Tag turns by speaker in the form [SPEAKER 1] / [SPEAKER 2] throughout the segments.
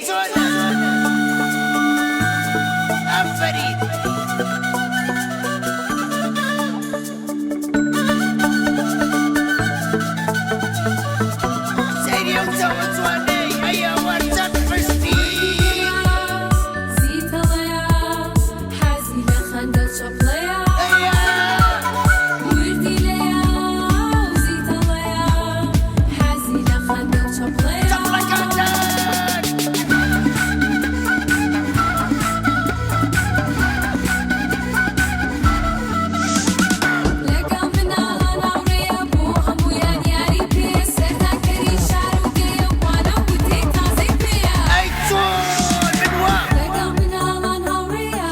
[SPEAKER 1] چۆنە؟ ئافەرین. سەیری ئەو چاوە جوانەی ئەی ئەوە چەند حوشتی.
[SPEAKER 2] زیتەڵەیە حەزی لە خەندە و چەپڵەیە
[SPEAKER 1] ئەیە.
[SPEAKER 2] وردیلەیە و زیتەڵەیە حەزی لە خەندە و چەپڵەیە.
[SPEAKER 1] چەپڵەکانتان.
[SPEAKER 2] لەگەڵ مناڵان هاوڕێیە بۆ هەموویان یاری پێیە سەردانکەری شار و دێیە و وانە و وتەی تازەی پێیە.
[SPEAKER 1] ئەی چۆن من وام.
[SPEAKER 2] لەگەڵ مناڵان هاوڕێیە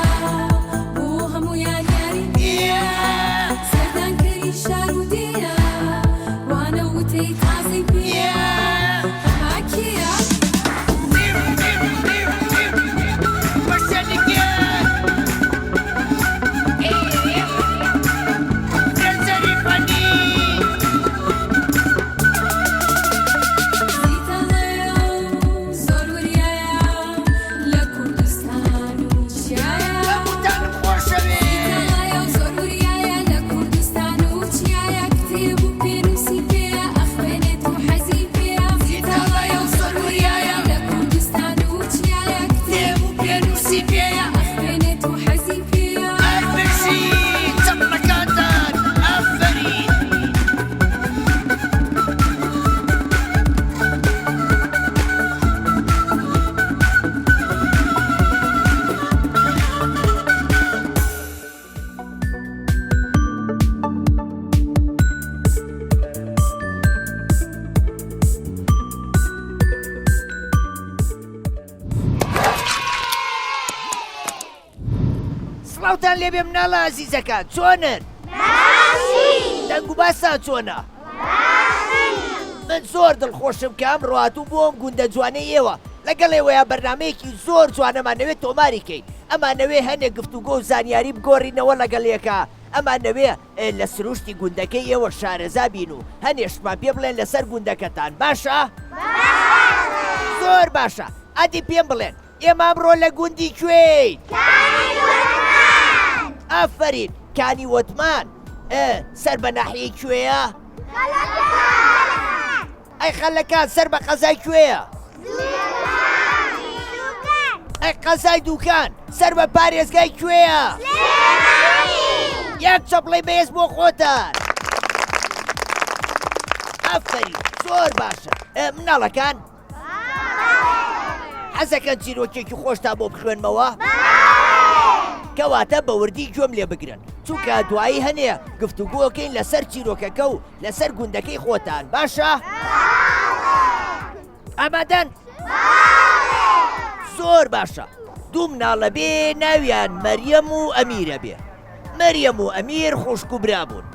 [SPEAKER 2] بۆ هەموویان یاری پێیە سەردانکەری شار و دێیە وانە و وتەی تازەی پێیە ئەمە کێیە؟ زیتەڵەیە و زۆر وریایە لە کوردستان و چیایە. زیتەڵەیە و زۆر وریایە لە کوردستان و چیایە کتێب و پێنووسی پێیە ئەخوێنێت و حەزی پێیە. زیتەڵەیە و زۆر وریایە لە کوردستان و چیایە کتێب و پێنووسی پێیە ئەخوێنێت و حەزی پێیە.
[SPEAKER 1] هەر بژی چەپڵەکانتان ئافەرین. سڵاوتان لێبێ مناڵە ئازیزەکان چۆنن؟ دەنگ و باستان چۆنە؟ من زۆر دڵخۆشم کە ئەمڕۆ هاتووم بۆ ئەم گوندە جوانەی ئێوە لەگەڵ ئێوەیا بەرنامەیەکی زۆر جوانەمانەوێت تۆماری کەین ئەمانەوێ هەنێک گفتوگۆ و زانیاری بگۆڕینەوە لەگەڵ یەکا ئەمانەوێ لە سروشتی گوندەکەی ئێوە شارەزا بین و هەنێ شتمان پێ بڵێن لەسەر گوندەکەتان باشە؟ زۆر باشە ئەدی پێم بڵێن ئێمە ئەمڕۆ لە گوندی کوێین؟
[SPEAKER 3] کانی وەتمان.
[SPEAKER 1] ئافەرین کانی وەتمان سەر بە ناحیەی کوێیە؟
[SPEAKER 3] خەلەکان.
[SPEAKER 1] ئەی خەلەکان سەر بە قەزای کوێیە؟
[SPEAKER 3] دوکان.
[SPEAKER 1] ئەی قەزای دوکان سەر بە پارێزگای کوێیە؟
[SPEAKER 3] سلێمانی.
[SPEAKER 1] یەک چەپڵەی بەهێز بۆ خۆتان. ئافەرین زۆر باشە مناڵەکان حەزەکەن چیرۆکێکی خۆشتان بۆ بخوێنمەوە؟ کەواتە بە وردی گوێم لێ بگرن چونکە دوایی هەنێ گفتوگۆکەین لەسەر چیرۆکەکە و لەسەر گوندەکەی خۆتان باشە؟ ئامادەن؟ زۆر باشە دوو مناڵە بێ ناویان مەریەم و ئەمیرە بێ مەریەم و ئەمیر خوشک و برا بوون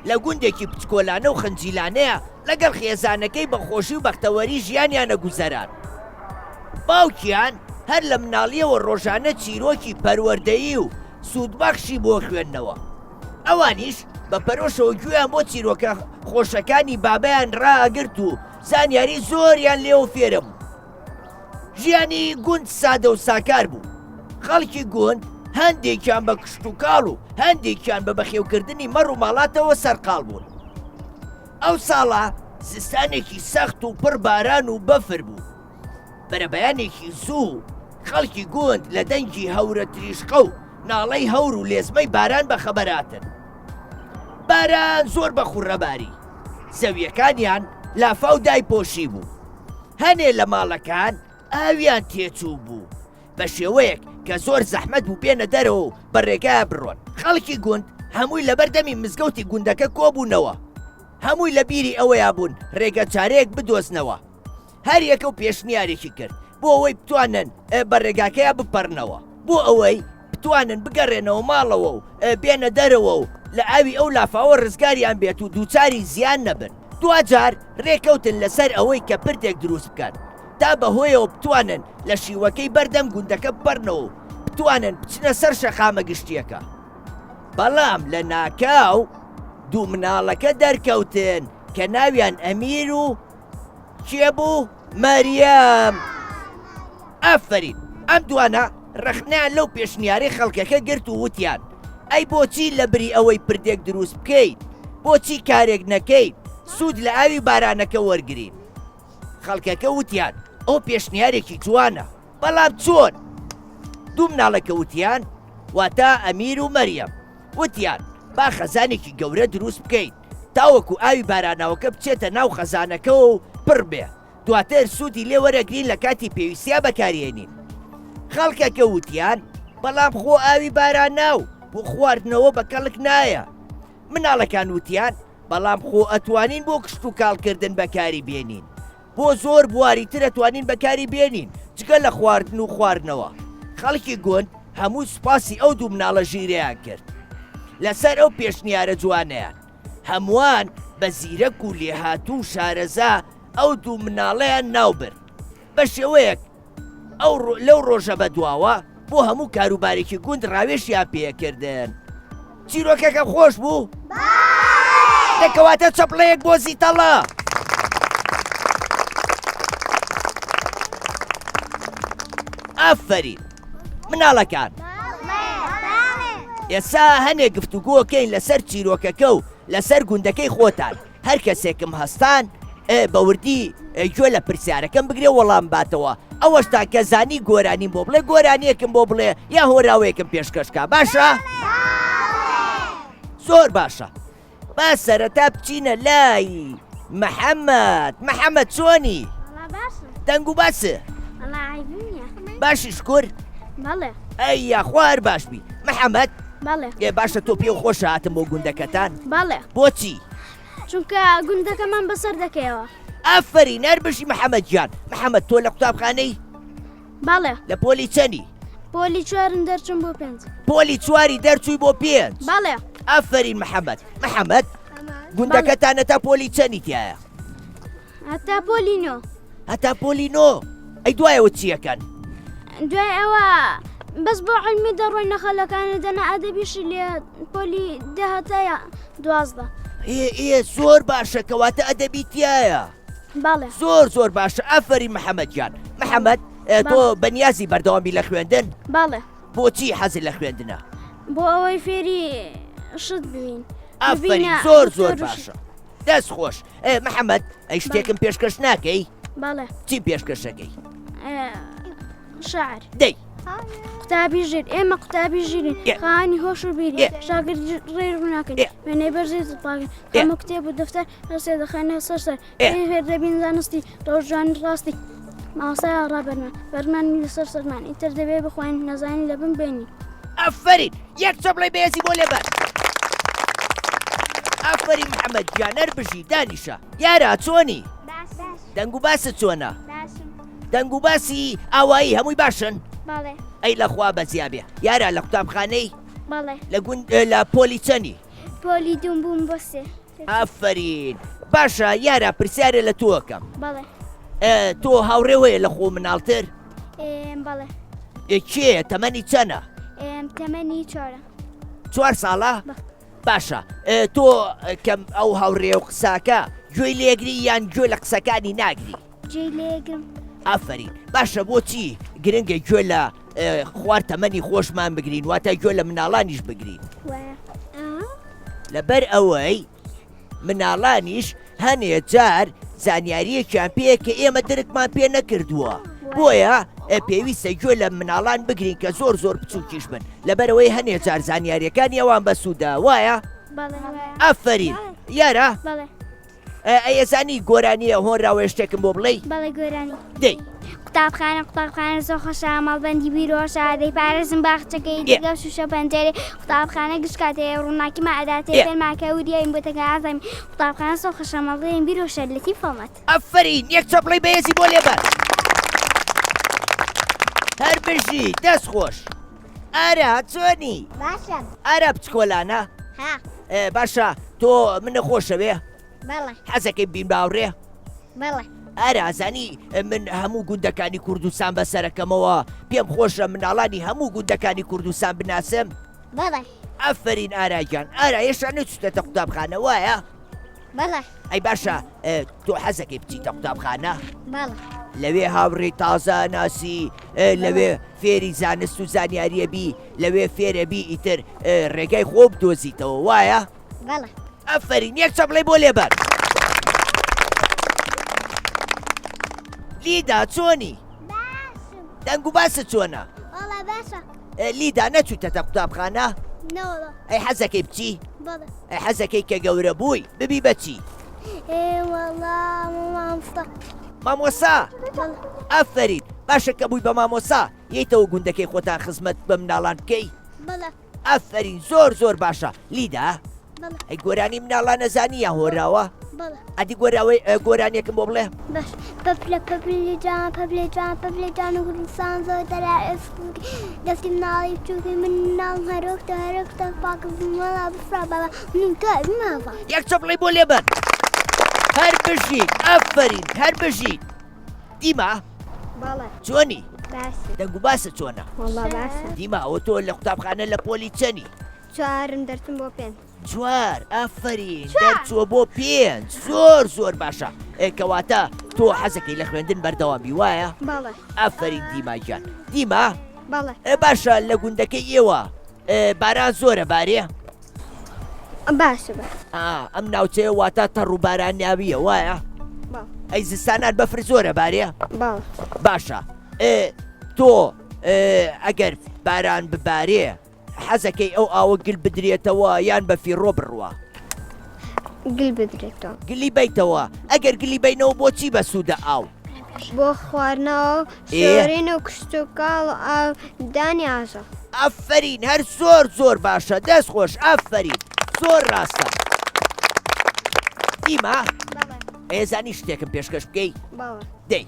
[SPEAKER 1] لە گوندێکی بچکۆلانە و خنجیلانەیە لەگەڵ خێزانەکەی بە خۆشی و بەختەوەری ژیانیان ئەگوزەران. باوکیان هەر لە مناڵییەوە ڕۆژانە چیرۆکی پەروەردەیی و سوودبەخشی بۆ خوێندنەوە. ئەوانیش بە پەرۆشەوە گوێیان بۆ چیرۆکە خۆشەکانی بابیان ڕائەگرت و زانیاری زۆریان لێوە فێرەبوو. ژیانی گوند سادە و ساکار بوو. خەڵکی گوند هەندێکیان بە کشتوکاڵ و هەندێکیان بە بەخێوکردنی مەڕ و ماڵاتەوە سەرقاڵ بوون. ئەو ساڵە زستانێکی سەخت و پڕ باران و بەفر بوو. بەرەبەیانێکی زوو خەڵکی گوند لە دەنگی هەورە تریشقە و ناڵەی هەور و لێزمەی باران بەخەبەر هاتن. باران زۆر بە خوڕە باری. زەوییەکانیان لافاو دایپۆشیبوو. هەنێ لە ماڵەکان ئاویان تێچوو بوو. بە شێوەیەک کە زۆر زەحمەت بوو بێنە دەرەوە و بە ڕێگایا بڕۆن. خەڵکی گوند هەمووی لەبەر دەمی مزگەوتی گوندەکە کۆبوونەوە. هەمووی لە بیری ئەوەیا بوون ڕێگە چارەیەک بدۆزنەوە. هەر یەکە و پێشنیارێکی کرد بۆ ئەوەی بتوانن بە ڕێگاکەیا بپەڕنەوە. بۆ ئەوەی بتوانن بگەڕێنەوە ماڵەوە و بێنە دەرەوە و لە ئاوی ئەو لافاوە ڕزگاریان بێت و دووچاری زیان نەبن. دواجار ڕێکەوتن لەسەر ئەوەی کە پردێک دروست بکەن تا بەهۆیەوە بتوانن لە شیوەکەی بەردەم گوندەکە بپەڕنەوە و بتوانن بچنە سەر شەقامە گشتییەکە. بەڵام لەناکاو. دوو مناڵەکە دەرکەوتن کە ناویان ئەمیر و کێ بوو؟ مەریەم. ئافەرین ئەم دوانە ڕەخنەیان لەو پێشنیارەی خەڵکەکە گرت و وتیان ئەی بۆچی لە بری ئەوەی پردێک دروست بکەیت بۆچی کارێک نەکەیت سوود لە ئاوی بارانەکە وەرگین خەڵکەکە وتیان ئەو پێشنیارێکی جوانە بەڵام چۆن؟ دوو مناڵەکە وتیان واتە ئەمیر و مەریەم وتیان با خەزانێکی گەورە دروست بکەین تاوەکو ئاوی باراناوەکە بچێتە ناو خەزانەکەوە و پڕ بێ دواتر سوودی لێ وەرەگرین لە کاتی پێویستیا بەکاریێنین. خەڵکەکە وتیان بەڵام خۆ ئاوی باراناو بۆ خواردنەوە بە کەڵک نایە. مناڵەکان وتیان بەڵام خۆ ئەتوانین بۆ کشتوکاڵکردن بەکاری بێنین. بۆ زۆر بواری تر ئەتوانین بەکاری بێنین جگە لە خواردن و خواردنەوە. خەڵکی گوند هەموو سوپاسی ئەو دوو مناڵە ژیرەیان کرد لەسەر ئەو پێشنیارە جوانەیان. هەمووان بە زیرەک و لێهاتوو و شارەزا ئەو دوو مناڵەیان ناوبرد. بە شێوەیەک ئەو لەو ڕۆژە بەدواوە بۆ هەموو کاروبارێکی گوند ڕاوێژیان پێکردن. چیرۆکەکە خۆش بوو؟ دەکەواتە چەپڵەیەک بۆ زیتەڵە. ئافەرین مناڵەکان ئێسا هەنێک گفتوگۆکەین لەسەر چیرۆکەکە و لەسەر گوندەکەی خۆتان هەر کەسێکم هەستان بە وردی گوێ لە پرسیارەکەم بگرێ وەڵام باتەوە ئەوەشتان کە زانی گۆرانیم بۆ بڵێ گۆرانیەکم بۆ بڵێ یا هۆراوەیەکم پێشکەشکا باشە زۆر باشە با سەرەتا بچینە لای محەممەد محەممەد چۆنی دەنگ و باس باشی شکر ئەی یاخوا هەر باش بی محەممەد ئێ باشە تۆ پێ خۆش هاتم بۆ گوندەکەتان بۆچی
[SPEAKER 3] چونکە گوندەکەمان بەسەر دەکەیەوە.
[SPEAKER 1] ئافەرین هەر بژی محەمەد گیان. محەمەد تۆ لە قوتابخانەی؟
[SPEAKER 3] بەڵێ.
[SPEAKER 1] لە پۆلی چەنی؟
[SPEAKER 3] پۆلی چوارم دەرچووم بۆ پێنج.
[SPEAKER 1] پۆلی چواری دەرچووی بۆ پێنج؟
[SPEAKER 3] بەڵێ.
[SPEAKER 1] ئافەرین محەمەد. محەمەد گوندەکەتان هەتا پۆلی چەنی تایە؟
[SPEAKER 3] هەتا پۆلی نۆ.
[SPEAKER 1] هەتا پۆلی نۆ؟ ئەی دوایەوە چیەکەن؟
[SPEAKER 3] دوای ئەوە بەس بۆ عیلمی دەڕۆین نەخەلەکان دەنا ئەدەبیشی لێ پۆلی دە هەتا 12.
[SPEAKER 1] ئێ ئێ زۆر باشە کەواتە ئەدەبی تایە.
[SPEAKER 3] بەڵێ.
[SPEAKER 1] زۆر زۆر باشە ئافەرین محەممەد گیان. محەممەد تۆ بەنیازی بەردەوامی لە خوێندن؟
[SPEAKER 3] بەڵێ.
[SPEAKER 1] بۆچی حەزت لە خوێندنە؟
[SPEAKER 3] بۆ ئەوەی فێری شت ببین.
[SPEAKER 1] ئافەرین زۆر زۆر باشە. دەست خۆش ئێ محەممەد ئەی شتێکم پێشکەش ناکەی؟
[SPEAKER 3] بەڵێ.
[SPEAKER 1] چی پێشکەشەکەی؟
[SPEAKER 3] شعر.
[SPEAKER 1] دەی.
[SPEAKER 3] قوتابی ژیر ئێمە قوتابی ژیرین خانی هۆش و بیری شاگرد ڕێ ڕووناکەن وێنەی بەرزی دڵپاکن هەموو کتێب و دەفتەر هەرسێ دەخەنە سەر سەر فێر دەبین زانستی ڕۆژانی ڕاستی مامۆستای ڕابەرمان بەرمان لەسەر سەرمان ئیتر دەبێ بخواین نەزانین لە بن بێنین.
[SPEAKER 1] ئافەرین یەک چەپڵەی بەهێزی بۆ لێبەن. ئافەرین محەممەد گیان هەر بژی دانیشە. یارا چۆنی؟ دەنگ و باست چۆنە؟ دەنگ و باسی ئاوایی هەمووی باشن؟
[SPEAKER 3] بەڵێ.
[SPEAKER 1] ئەی لە خوا بەزیا بێ. یارا لە قوتابخانەی؟
[SPEAKER 3] بەڵێ.
[SPEAKER 1] لە گوند لە پۆلی چەنی؟
[SPEAKER 3] پۆلی دوم بووم بۆ سێ.
[SPEAKER 1] ئافەرین باشە یارا پرسیارێ لە تۆ ئەکەم.
[SPEAKER 3] بەڵێ.
[SPEAKER 1] تۆ هاوڕێ هەیە لە خۆ مناڵتر؟
[SPEAKER 3] بەڵێ.
[SPEAKER 1] کێیە تەمەنی چەنە؟
[SPEAKER 3] تەمەنی چوارە.
[SPEAKER 1] چوار ساڵە؟ باشە تۆ کەم ئەو هاوڕێ و قساکە گوێی لێگری یان گوێ لە قسەکانی ناگری؟
[SPEAKER 3] گوێی لێگرم.
[SPEAKER 1] ئافەرین باشە بۆچی گرنگە گوێ لە خوار تەمەنی خۆشمان بگرین واتە گوێ لە مناڵانیش بگرین؟ لەبەر ئەوەی مناڵانیش هەنێ جار زانیاریەکیان پێ کە ئێمە درکمان پێ نەکردووە بۆیە پێویستە گوێ لە مناڵان بگرین کە زۆر زۆر بچووکیش بن لەبەرەوەی هەنێ جار زانیاریەکانی ئەوان بەسوودە وایە ئەفەرین یارە ئەیەزانی گۆرانیە هۆنراوەیە شتێکم بۆ بڵێی؟
[SPEAKER 3] بەڵێ گۆرانی.
[SPEAKER 1] دەی.
[SPEAKER 3] قوتابخانە قوتابخانە زۆر خۆشە مەڵبەندی بیرۆشە دەیپارێزم باخچەکەی دەرگا و شوشە پەنجەرەی قوتابخانە گشت کاتێ ڕووناکیمان ئەداتێ فێرماکە وریاین بۆ تەنگە ئازاین قوتابخانە زۆر خۆشە مەڵبەندی بیرۆشە لەتیف هەڵمەت.
[SPEAKER 1] ئەفەرین یەک چەپڵەی بەهێزی بۆ لێبەن. هەر بژی دەست خۆش. ئارا چۆنی؟
[SPEAKER 3] باشم.
[SPEAKER 1] ئارا بچکۆلانە؟
[SPEAKER 3] ها.
[SPEAKER 1] باشە تۆ منە خۆشەوێ؟
[SPEAKER 3] بەڵێ.
[SPEAKER 1] حەزەکەی بین باوڕێ؟
[SPEAKER 3] بەڵێ.
[SPEAKER 1] ئارا زانی من هەموو گوندەکانی کوردستان بەسەرەکەمەوە پێم خۆشە مناڵانی هەموو گوندەکانی کوردستان بناسم؟
[SPEAKER 3] بەڵێ.
[SPEAKER 1] ئافەرین ئارا گیان. ئارا هێشتا نەچوویتەتە قوتابخانە وایە؟
[SPEAKER 4] بەڵێ.
[SPEAKER 1] ئەی باشە تۆ حەزەکەی بچیتە قوتابخانە؟
[SPEAKER 4] بەڵێ.
[SPEAKER 1] لەوێ هاوڕێی تازە ئەناسی، لەوێ فێری زانست و زانیاریە بی، لەوێ فێرە بی ئیتر ڕێگای خۆ بدۆزیتەوە وایە؟
[SPEAKER 4] بەڵێ.
[SPEAKER 1] ئەفەرین یەک چەپڵەی بۆ لێبەن. لیدا چۆنی؟
[SPEAKER 4] باشم.
[SPEAKER 1] دەنگ و باست چۆنە؟
[SPEAKER 4] وەڵا باشە.
[SPEAKER 1] لیدا نەچوویتەتە قوتابخانە؟
[SPEAKER 4] نەوەڵا.
[SPEAKER 1] ئەی حەزەکەی بچی؟
[SPEAKER 4] بەڵێ.
[SPEAKER 1] ئەی حەزەکەی کە گەورە بووی ببی بە چی؟
[SPEAKER 4] ئێ وەڵا مامۆستا.
[SPEAKER 1] مامۆستا؟
[SPEAKER 4] بەڵێ.
[SPEAKER 1] ئافەرین باشە کە بووی بە مامۆستا یەیتەوە گوندەکەی خۆتان خزمەت بە مناڵان بکەی؟
[SPEAKER 4] بەڵێ.
[SPEAKER 1] ئافەرین زۆر زۆر باشە لیدا
[SPEAKER 4] بەڵێ.
[SPEAKER 1] ئەی گۆرانی مناڵان ئەزانی یا هۆراوە؟
[SPEAKER 4] بەڵێ.
[SPEAKER 1] ئەدی گۆراوەی گۆرانیەکم بۆ بڵێ.
[SPEAKER 4] باش پەپلە پەپلی جان پەپلی جان پەپلی جان و کوردستان زۆر دەرا دەستی مناڵی بچووکی من مناڵم هەرۆکتە هەرۆکتە پاکم وەڵا بفرا بابا من تۆ ماڤا.
[SPEAKER 1] یەک چەپڵەی بۆ لێبەن. هەر بژیت ئافەرین هەر بژیت. دیما
[SPEAKER 4] بەڵێ.
[SPEAKER 1] چۆنی؟
[SPEAKER 4] باشم.
[SPEAKER 1] دەنگ و باست چۆنە؟
[SPEAKER 4] وەڵا باشە.
[SPEAKER 1] دیما ئەوە تۆ لە قوتابخانە لە پۆلی چەنی؟
[SPEAKER 4] چوارم دەرچم بۆ پێنج.
[SPEAKER 1] چوار ئافەرین دەرچووە بۆ پێنج زۆر زۆر باشە کەواتە تۆ حەزەکەی لە خوێندن بەردەوام بی وایە؟
[SPEAKER 4] بەڵێ.
[SPEAKER 1] ئافەرین دیما گیان. دیما؟
[SPEAKER 4] بەڵێ.
[SPEAKER 1] باشە لە گوندەکەی ئێوە باران زۆرە بارێ؟
[SPEAKER 4] باشە باشە.
[SPEAKER 1] ئا ئەم ناوچەیە واتە تەڕ و باراناوییە وایە؟
[SPEAKER 4] بەڵێ.
[SPEAKER 1] ئەی زستانان بەفر زۆرە بارێ؟
[SPEAKER 4] بەڵێ.
[SPEAKER 1] باشە تۆ ئەگەر باران ببارێ حەزەکەی ئەو ئاوە گل بدرێتەوە یان بە فیڕۆ بڕوا؟
[SPEAKER 4] گل بدرێتەوە.
[SPEAKER 1] گلی بەیتەوە، ئەگەر گلی بەینەوە بۆ چی بەسوودە ئاو؟
[SPEAKER 4] بۆ خواردنەوە و شۆرین و کشتوکاڵ و ئاودانی ئاژەڵ.
[SPEAKER 1] ئافەرین هەر زۆر زۆر باشە دەست خۆش ئافەرین زۆر ڕاستە. دیما ئێزانی شتێکم پێشکەش بکەی؟
[SPEAKER 4] بەڵێ.
[SPEAKER 1] دەی.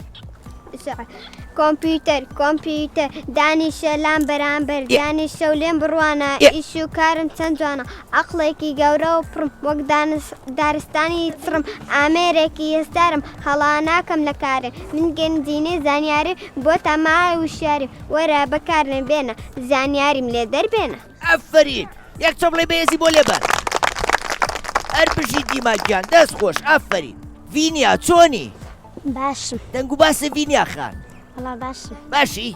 [SPEAKER 4] کۆمپیوتەر کۆمپیوتەر دانیشە لام بەرامبەر دانیشە و لێم بڕوانە ئیش و کارم چەند جوانە عەقڵێکی گەورە و پڕم وەک دارستانی چڕم ئامێرێکی هێزدارم هەڵا ناکەم لە کارێ من گەنجینەی زانیاریم بۆ تەمای وشیاریم وەرە بەکارم بێنە زانیاریم لێ دەربێنە.
[SPEAKER 1] ئافەرین یەک چەپڵەی بەهێزی بۆ لێبەن هەر بژی دیما گیان دەست خۆش ئافەرین ڤینیا چۆنی؟
[SPEAKER 4] باشم.
[SPEAKER 1] دەنگ و باسی ڤینیا خان.
[SPEAKER 4] وەڵا باشم.
[SPEAKER 1] باشی؟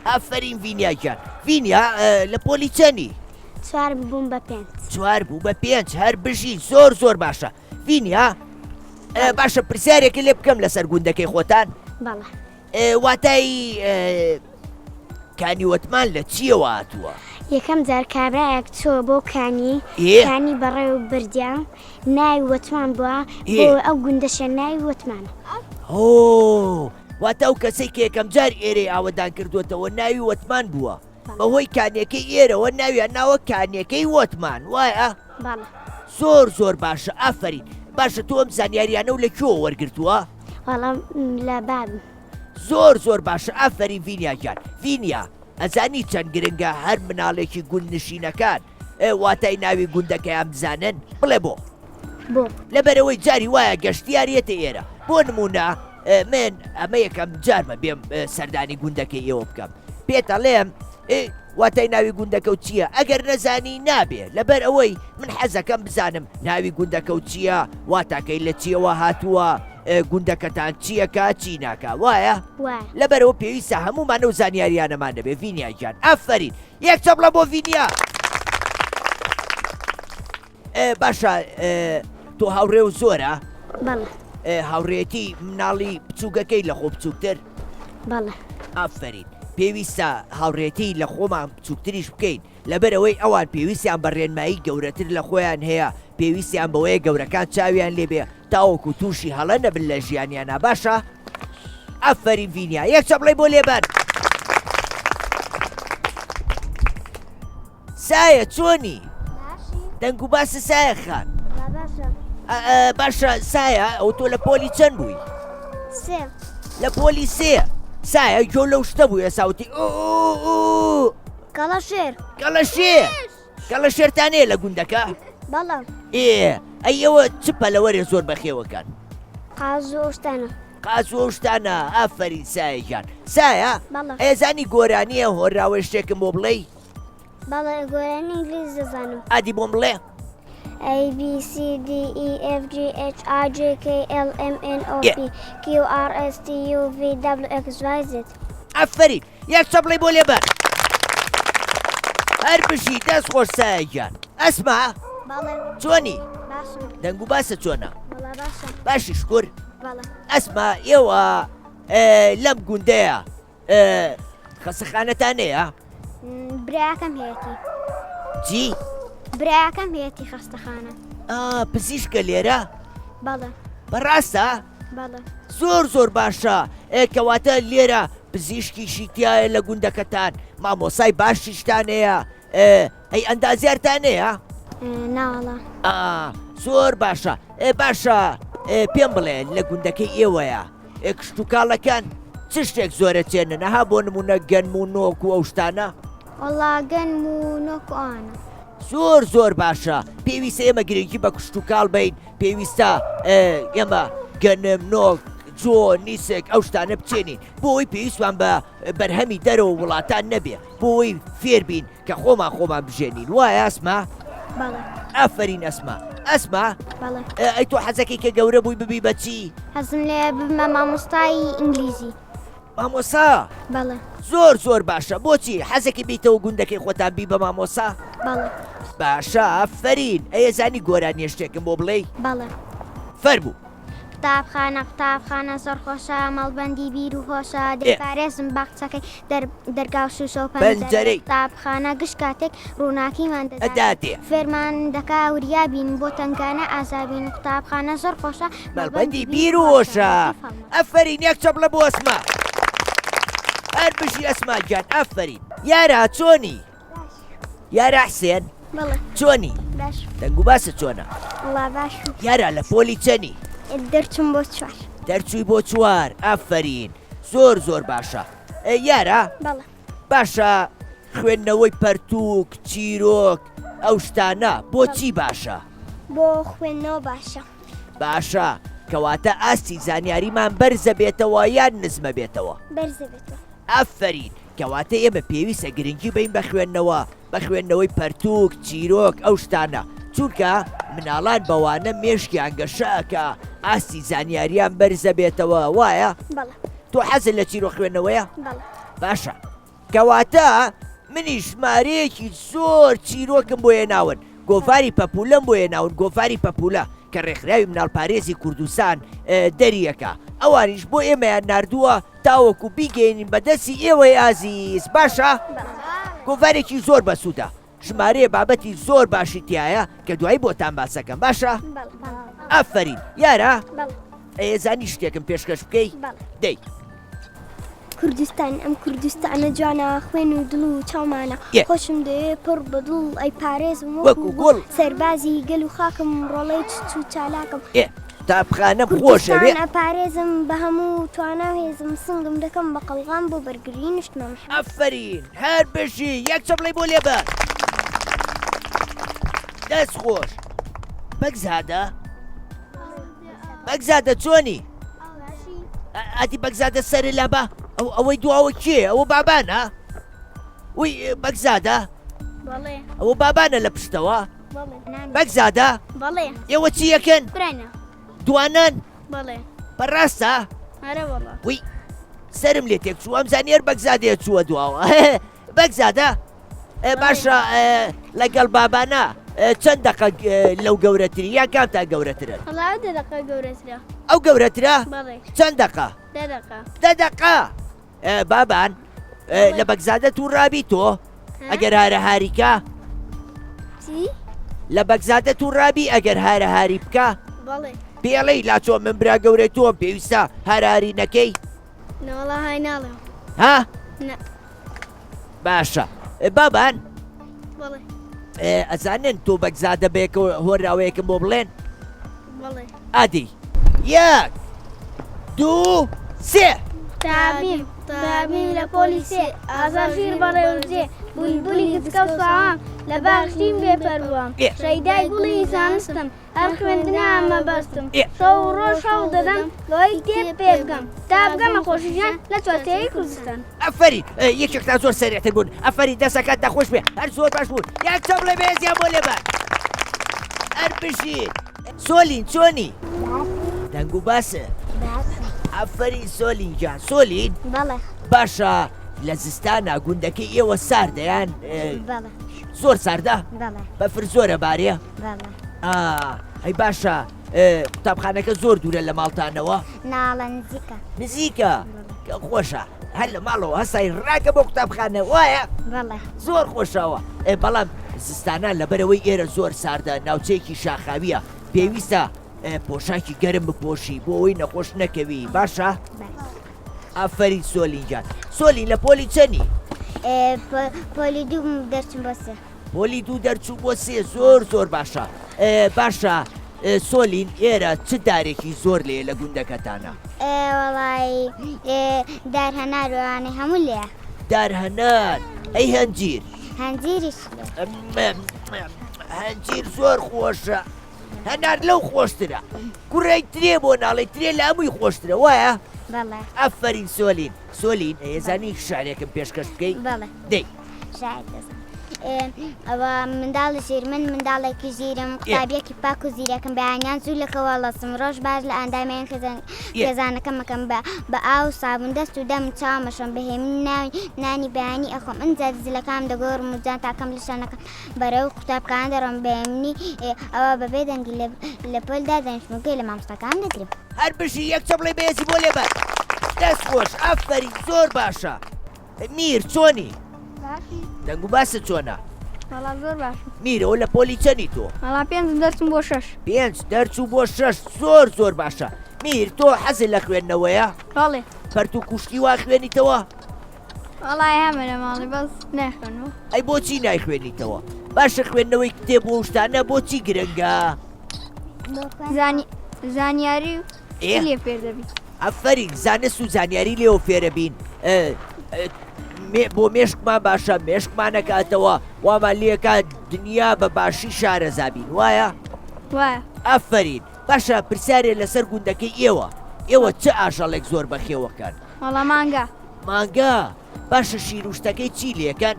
[SPEAKER 1] ئافەرین ڤینیا گیان. ڤینیا لە پۆلی چەنی؟
[SPEAKER 4] چوار بووم بە پێنج.
[SPEAKER 1] چوار بوو بە پێنج هەر بژی زۆر زۆر باشە. ڤینیا باشە پرسیارێکە لێ بکەم لەسەر گوندەکەی خۆتان؟
[SPEAKER 4] بەڵێ.
[SPEAKER 1] واتای کانی وەتمان لە چییەوە هاتووە؟
[SPEAKER 4] یەکەم جار کابرایەک چووە بۆ کانی، کانی بەڕێوە بردیان، ناوی وەتمان بووە، بۆ ئەو گوندەشە ناوی وەتمانە.
[SPEAKER 1] هۆ، واتە ئەو کەسەی کە یەکەم جار ئێرەی ئاوەدان کردووەتەوە ناوی وەتمان بووە، بەهۆی کانیەکەی ئێرەوە ناویان ناوە کانیەکەی وەتمان، وایە؟
[SPEAKER 4] بەڵێ.
[SPEAKER 1] زۆر زۆر باشە، ئافەرین. باشە تۆ ئەم زانیاریانەو لە کوێوە وەرگرتووە؟
[SPEAKER 4] وەڵا لە بابم.
[SPEAKER 1] زۆر زۆر باشە ئافەرین ڤینیا گیان. ڤینیا ئەزانی چەند گرنگە هەر مناڵێکی گوند نشینەکان واتای ناوی گوندەکەیان بزانن؟ بڵێ بۆ؟
[SPEAKER 4] بۆ؟
[SPEAKER 1] لەبەرئەوەی جاری وایە گەشتیار یەتە ئێرە بۆ نمونە من ئەمە یەکەم جارمە بێم سەردانی گوندەکەی ئێوە بکەم پێت ئەڵێم واتای ناوی گوندەکە و چییە ئەگەر نەزانی نابێ لەبەر ئەوەی من حەزەکەم بزانم ناوی گوندەکە و چییە واتاکەی لە چیەوە هاتووە گوندەکەتان چیەکا چی ناکا وایە؟
[SPEAKER 4] وایە.
[SPEAKER 1] لەبەرئەوە پێویستە هەموومان ئەو زانیاریانەمان هەبێ ڤینیا گیان ئافەرین یەک چەپڵە بۆ ڤینیا باشە تۆ هاوڕێ و زۆرە؟
[SPEAKER 4] بەڵێ.
[SPEAKER 1] هاوڕێتی مناڵی بچووکەکەی لە خۆ بچووکتر؟
[SPEAKER 4] بەڵێ.
[SPEAKER 1] ئافەرین پێویستە هاوڕێتی لە خۆمان بچووکتریش بکەین لەبەرئەوەی ئەوان پێویستیان بە ڕێنمایی گەورەتر لە خۆیان هەیە، پێویستیان بەوەیە گەورەکان چاویان لێبێ تاوەکو تووشی هەڵە نەبن لە ژیانیانا باشە؟ ئافەرین ڤینیا یەک چەپڵەی بۆ لێبەن. سایە چۆنی؟ دەنگ و باسە سایە خان. باشە سایە ئەو تۆ لە پۆلی چەند بووی؟
[SPEAKER 4] سێ.
[SPEAKER 1] لە پۆلی سێ سایە گۆ لەو شتە بوو ئێساوتی ئو ئو
[SPEAKER 4] کەڵەشێر.
[SPEAKER 1] کەڵەشێر؟ کەڵەشێرتان هەیە لە گوندەکە؟
[SPEAKER 4] بەڵێ.
[SPEAKER 1] ئێ ئەی ئێوە چ پەلەوەرێ زۆر بەخێوەکەن؟
[SPEAKER 4] قاز و ئەو شتانە.
[SPEAKER 1] قاز و ئەو شتانە، ئافەرین سایە گیان. سایە؟
[SPEAKER 4] بەڵێ.
[SPEAKER 1] ئەیزانی گۆرانییە هۆنراوەی شتێکم بۆ بڵێی؟
[SPEAKER 4] بەڵێ گۆرانی ئینگلیز دەزانم.
[SPEAKER 1] ئادی بۆم بڵێ.
[SPEAKER 4] A B C D E F G H I J K L M N O P Q R S T U V W X Y Z.
[SPEAKER 1] ئافەرین یەک چەپڵەی بۆ لێبەن. هەر بژی دەست خۆش سایە گیان. ئەسما
[SPEAKER 4] بەڵێ
[SPEAKER 1] چۆنی؟
[SPEAKER 4] باشم.
[SPEAKER 1] دەنگ و باسە چۆنە؟
[SPEAKER 4] وەڵا باشم.
[SPEAKER 1] باشی شکر.
[SPEAKER 4] بەڵێ.
[SPEAKER 1] ئەسما ئێوە لەم گوندەیە خەسەخانەتان هەیە؟
[SPEAKER 4] براکەم هەیەتی.
[SPEAKER 1] چی؟
[SPEAKER 4] براکەم هەیەتی خەستەخانە.
[SPEAKER 1] ئا پزیشکە لێرە؟
[SPEAKER 4] بەڵێ.
[SPEAKER 1] بەڕاستە؟
[SPEAKER 4] بەڵێ.
[SPEAKER 1] زۆر زۆر باشە کەواتە لێرە پزیشکیشی تایە لە گوندەکەتان مامۆسای باشیشتان هەیە ئەی ئەندازیارتان هەیە؟
[SPEAKER 4] ناوەڵا.
[SPEAKER 1] ئا زۆر باشە باشە پێم بڵێ لە گوندەکەی ئێوەیە ئێ کشتوکاڵەکان چ شتێک زۆرە چێنن ئەها بۆ نمونە گەنم و نۆک و ئەو شتانە؟
[SPEAKER 4] وەڵا گەنم و نۆک و ئەوانە.
[SPEAKER 1] زۆر زۆر باشە پێویستە ئێمە گرنگی بە کشتوکاڵ بین پێویستە ئێمە گەنم نۆک جۆ نیسک ئەو شتانە بچێنین بۆ ئەوەی پێویستمان بە بەرهەمی دەرەوە وڵاتان نەبێ بۆ ئەوەی فێربین کە خۆمان خۆمان بژێنین وایە ئەسما؟
[SPEAKER 4] بەڵێ.
[SPEAKER 1] ئافەرین ئەسما. ئەسما؟
[SPEAKER 4] بەڵێ.
[SPEAKER 1] ئەی تۆ حەزەکەی کە گەورە بووی ببی بە چی؟
[SPEAKER 4] حەزم لێیە ببمە مامۆستای ئینگلیزی.
[SPEAKER 1] مامۆسا؟
[SPEAKER 4] بەڵێ.
[SPEAKER 1] زۆر زۆر باشە بۆچی حەزەکەی بیتەوە گوندەکەی خۆتان بی بە مامۆسا؟
[SPEAKER 4] بەڵێ.
[SPEAKER 1] باشە ئافەرین ئەیەزانی گۆرانیە شتێکم بۆ بڵێی؟
[SPEAKER 4] بەڵێ.
[SPEAKER 1] فەرموو.
[SPEAKER 4] قوتابخانە قوتابخانە زۆر خۆشە مەڵبەندی بیر و هۆشە دەیپارێزم باخچەکەی دەرگا و شوشە و پەنجەرەی قوتابخانە گشت کاتێک ڕووناکیمان دەداتێ فێرمان دەکا وریا بین بۆ تەنگانە ئازابین قوتابخانە زۆر خۆشە
[SPEAKER 1] مەڵبەندی بیر و هۆشە ئەفەرین یەک چەپڵە بۆ ئەسما هەر بژی ئەسما گیان ئەفەرین یارا چۆنی یارا حسێن
[SPEAKER 4] بەڵێ
[SPEAKER 1] چۆنی
[SPEAKER 4] باش
[SPEAKER 1] دەنگ و باسە چۆنە
[SPEAKER 4] وەڵا باشم
[SPEAKER 1] یارا لە پۆلی چەنی
[SPEAKER 4] دەرچوم بۆ چوار
[SPEAKER 1] دەرچووی بۆ چوار ئافەرین زۆر زۆر باشە یارا
[SPEAKER 4] بەڵێ
[SPEAKER 1] باشە خوێندنەوەی پەرتووک چیرۆک ئەو شتانە بۆچی باشە
[SPEAKER 4] بۆ خوێندنەوە باشە
[SPEAKER 1] باشە کەواتە ئاستی زانیاریمان بەرزە بێتەوە یان نزمە بێتەوە
[SPEAKER 4] بەرزە بێتەوە
[SPEAKER 1] ئافەرین کەواتە ئێمە پێویستە گرنگی بەین بە خوێندنەوە، بە خوێندنەوەی پەرتووک، چیرۆک، ئەو شتانە، چونکە مناڵان بەوانە مێشکیان گەشە ئەکا، ئاستی زانیاریان بەرزەبێتەوە، وایە؟
[SPEAKER 4] بەڵێ.
[SPEAKER 1] تۆ حەزت لە چیرۆک خوێندنەوەیە؟
[SPEAKER 4] بەڵێ.
[SPEAKER 1] باشە. کەواتە منیش ژمارەیەکی زۆر چیرۆکم بۆ هێناون، گۆڤاری پەپوولەم بۆ هێناون، گۆڤاری پەپوولە کە ڕێکخراوی مناڵپارێزی کوردستان دەریەکا، ئەوانیش بۆ ئێمەیان ناردووە، تاوەکو بیگەیەنین بە دەستی ئێوەی ئازیز باشە؟ گۆڤارێکی زۆر بەسوودە ژمارەیە بابەتی زۆر باشی تایە کە دوایی بۆتان باسەکەم باشە؟ ئافەرین یارە ئەیزانی شتێکم پێشکەش بکەی دەی.
[SPEAKER 4] کوردستان ئەم کوردستانە جوانە خوێن و دڵ و چاومانە خۆشم دەوێ پڕ بە دڵ ئەی پارێزم وەکو گوڵ سەربازی گەل و خاکم ڕۆڵەی چ و چالاکم
[SPEAKER 1] قوتابخانەم خۆشەوێ.
[SPEAKER 4] کوردستان ئەپارێزم بە هەموو توانا و هێزم سنگم دەکەم بە قەڵغان بۆ بەرگری نیشتمان.
[SPEAKER 1] ئەفەرین هەر بژی یەک چەپڵەی بۆ لێبە. دەست خۆش بەگزادە بەگزادە چۆنی ئەدی بەگزادە سەر لابە ئەو ئەوەی دواوە کێ ئەوە بابانە وی بەگزادە ئەوە بابانە لە پشتەوە بەگزادە
[SPEAKER 4] بەڵێ
[SPEAKER 1] ئێوە چی یەکەن
[SPEAKER 4] براینە
[SPEAKER 1] دوانەن
[SPEAKER 4] بەڵێ
[SPEAKER 1] بەڕاستە
[SPEAKER 4] ئەرە وەڵا
[SPEAKER 1] وی سرم لێ تێک چوو ئەم زانیار بەگزادەیە چووە دواوە بەگزادە باشە لەگەڵ بابانە چەند دقە لەو گەورەتری یان کامتان گەورەترن
[SPEAKER 4] دقە گەورەترە
[SPEAKER 1] ئەو گەورەترە چەند دقە
[SPEAKER 4] دە
[SPEAKER 1] دقە بابان لە بەگزادە تووڕابی تۆ ئەگەر هارە هاریکە لە بەگزادە تووڕابی ئەگەر هارە هاری بکە پێڵی لاچۆ من برا گەورەی تۆم پێویستە هەراری نەکەی ها باشە بابان ئەزانن تۆ بەگزادە بێکەوە هۆراوەیەکم بۆ بڵێن ئادی یەک دوو سێ.
[SPEAKER 3] قوتابیم قوتابیم لە پۆلی سێ ئازا ژیر بەڕێوەجێ. بولبولی گچکە و ساوام، لە باخ ژیم بێ پەروام، شەیدای گوڵی زانستم، هەر خوێندنە مەبەستم، شەو و ڕۆژ هەوڵ دەدەم لەوەی کتێب پێ بگەم، تا بگەمە خۆشی ژیان لە چوارچێوەی کوردستان.
[SPEAKER 1] ئەفەرین یەکێکتان زۆر سەریعتر بوون ئەفەرین دەسەکانتان خۆش بێ هەر زۆر باش بوون یەک چەپڵەی بەهێزیان بۆ لێبەن هەر بژین. سۆلین چۆنی؟ دەنگ و باسە ئەفەرین سۆلین گیان سۆلین
[SPEAKER 4] بەڵێ
[SPEAKER 1] باشە لە زستانا گوندەکەی ئێوە ساردە یان زۆر ساردە؟ بەفر زۆرە بارێ؟ ئەی باشە قوتابخانەکە زۆر دوورە لە ماڵتانەوە؟
[SPEAKER 4] ناڵە نزیکە
[SPEAKER 1] نزیکە کە خۆشە هەر لە ماڵەوە هەسای ڕاکە بۆ قوتابخانە وایە؟ زۆر خۆشەوە بەڵام زستانان لەبەرەوەی ئێرە زۆر ساردە ناوچەیەکی شاخاویە پێویستە پۆشاکی گەرم بپۆشی بۆ ئەوەی نەخۆش نەکەوی باشە؟ ئافەرین سۆلین گیان سۆلین لە پۆلی چەنی؟
[SPEAKER 4] پۆلی دوو دەرچوم بۆ سێ.
[SPEAKER 1] پۆلی دوو دەرچوو بۆ سێ زۆر زۆر باشە باشە سۆلین ئێرە چ دارێکی زۆر لێ لە گوندەکەتانە؟
[SPEAKER 4] وەڵی دار هەنار وانەی هەموو لێ.
[SPEAKER 1] دار هەنار ئەی هەنجیر؟
[SPEAKER 4] هەنجیریش
[SPEAKER 1] هەنجیر زۆر خۆشە. هەنار لەو خۆشترە. کوڕەی ترێ بۆ ناڵێی ترێ لە هەمووی خۆشترە وایە؟
[SPEAKER 4] بەڵێ.
[SPEAKER 1] ئەفەرین سۆلین. سۆلین ئەیزانی شعرێکم پێشکەش بکەی؟
[SPEAKER 4] بەڵێ.
[SPEAKER 1] دەی.
[SPEAKER 4] شاعر دەزانم. ئەوە منداڵی ژیر من منداڵێکی ژیرم قوتابیەکی پاک و زیرەکم بەیانیان زوو لە خەوە هەڵەسم ڕۆژ باش لە ئەندامیان خێزانەکەم ئەکەم بە بە ئاو و سابوون دەست و دەم و چاوم ئەشۆم بە هێمنی نانی بەیانی ئەخۆم ئینجا جلەکانم دەگۆڕم و جانتاکەم لە شانەکەم بەرەو قوتابخانە دەڕۆم بەیانی ئەوە بە بێ دەنگی لە پۆل دادەنیشم و گوێ لە مامۆستاکانم دەگرم.
[SPEAKER 1] هەر بژی یەک چەپڵەی بەهێزی بۆ لێبەن. دەست خۆش ئافەرین زۆر باشە. میر چۆنی؟
[SPEAKER 3] باشی.
[SPEAKER 1] دەنگ و باست چۆنە؟
[SPEAKER 3] وەڵا زۆر باشم.
[SPEAKER 1] میرەوە لە پۆلی چەنی تۆ؟
[SPEAKER 3] وەڵا پێنجم دەرچووم بۆ شەش.
[SPEAKER 1] پێنج دەرچوو بۆ شەش زۆر زۆر باشە. میر تۆ حەزت لە خوێندنەوەیە؟
[SPEAKER 3] بەڵێ.
[SPEAKER 1] پەرتوک و شتی وا خوێنیتەوە؟
[SPEAKER 3] وەڵای هەمە لە ماڵی بەس نایخوێنمەوە.
[SPEAKER 1] ئەی بۆچی نایخوێنیتەوە؟ باشە خوێندنەوەی کتێب و ئەو شتانە بۆچی گرنگە؟
[SPEAKER 3] زانیاری و
[SPEAKER 1] ئێ؟
[SPEAKER 3] لێ فێر دەبی.
[SPEAKER 1] ئەفەرین زانست و زانیاری لێوە فێرەبین بۆ مێشکمان باشە مێشکمانەکاتەوە وامان لێکات دنیا بە باشی شارەزابین وایە؟
[SPEAKER 3] وایە.
[SPEAKER 1] ئەفەرین باشە پرسیارێ لەسەر گوندەکەی ئێوە ئێوە چ ئاژەڵێک زۆر بەخێوەکەن؟
[SPEAKER 3] وەڵا مانگا.
[SPEAKER 1] مانگا؟ باشە شیر و شتەکەی چی لێکەن؟